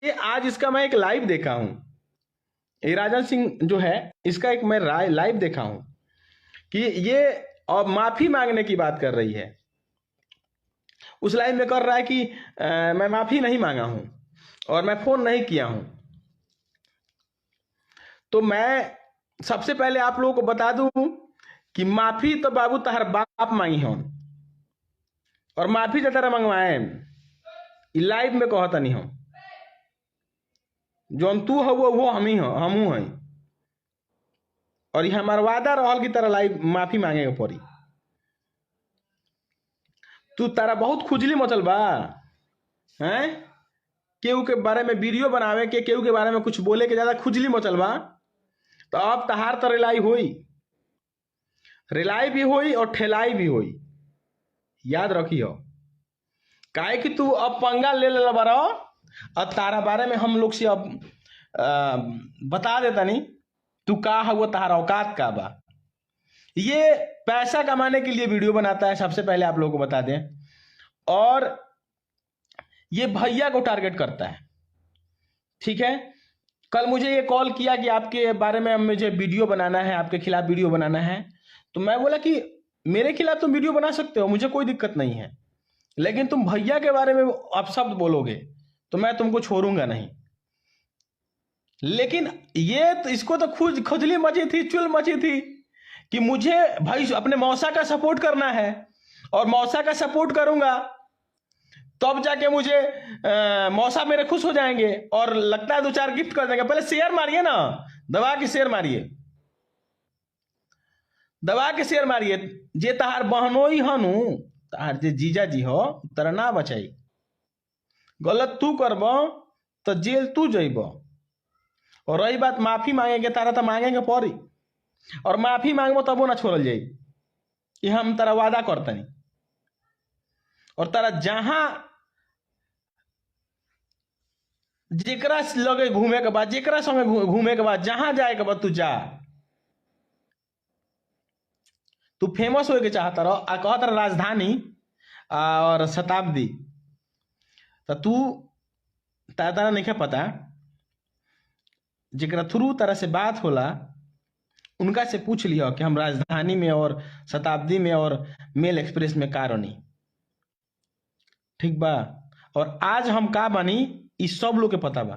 ये आज इसका मैं एक लाइव देखा हूं। ये राजन सिंह जो है, इसका एक मैं लाइव देखा हूं कि ये अब माफी मांगने की बात कर रही है। उस लाइव में कर रहा है कि मैं माफी नहीं मांगा हूं और मैं फोन नहीं किया हूं। तो मैं सबसे पहले आप लोगों को बता दूं कि माफी तो बाबू तहर बाप मांगी हो और माफी जो तरह मंगवाए लाइव में कहता नहीं हम जौन तू हो वो हम ही हो, हमू हैं। और ये हमार वादा रहल की तरह लाइव माफी मांगे के पड़ी। तू तारा बहुत खुजली मचल बा हैं, केहू के बारे में वीडियो बनावे के, केहू के बारे में कुछ बोले के ज्यादा खुजली मचल बा। तो अब तहार तो रिलाई हुई, रिलाई भी हुई और ठेलाई भी हुई, याद रखियो। काहे कि तू अब पंगा ले ले बारो और तारा बारे में हम लोग से अब बता देता नहीं तू का है, वो तारा औकात का बा। ये पैसा कमाने के लिए वीडियो बनाता है, सबसे पहले आप लोगों को बता दें। और ये भैया को टारगेट करता है, ठीक है। कल मुझे ये कॉल किया कि आपके बारे में मुझे वीडियो बनाना है, आपके खिलाफ वीडियो बनाना है। तो मैं बोला कि मेरे खिलाफ तुम वीडियो बना सकते हो, मुझे कोई दिक्कत नहीं है, लेकिन तुम भैया के बारे में अपशब्द बोलोगे तो मैं तुमको छोड़ूंगा नहीं। लेकिन ये तो इसको तो खुजली मची थी, चुल मची थी कि मुझे भाई अपने मौसा का सपोर्ट करना है और मौसा का सपोर्ट करूंगा तब जाके मुझे मौसा मेरे खुश हो जाएंगे और लगता है 2-4 गिफ्ट कर देंगे। पहले शेयर मारिए ना, दबा के शेयर मारिए, दबा के शेयर मारिए। जे तहार बहनोई हनु, तहार जे जीजा जी हो तरा ना बचाई। गलत तू करब तो जेल तू जइब। और रही बात माफी मांगेंगे, तारा तो मांगेंगे पड़ी और माफी मांगबो तबो ना छोड़ल जाई, ये हम तारा वादा करतनी। और तारा जहां जेकरा लगे घूमे के बाद, जेकरा संगे घूमे के बाद, जहां जाए के बाद तू जा। तू फेमस होए के चाहता रहो आ कहत रह राजधानी और शताब्दी, तो तू तारा नहीं पता जेकरा थ्रू तरह से बात होला उनका से पूछ लियो कि हम राजधानी में और शताब्दी में और मेल एक्सप्रेस में का रनी, ठीक बा। और आज हम का बनी इस सब लोग के पता बा।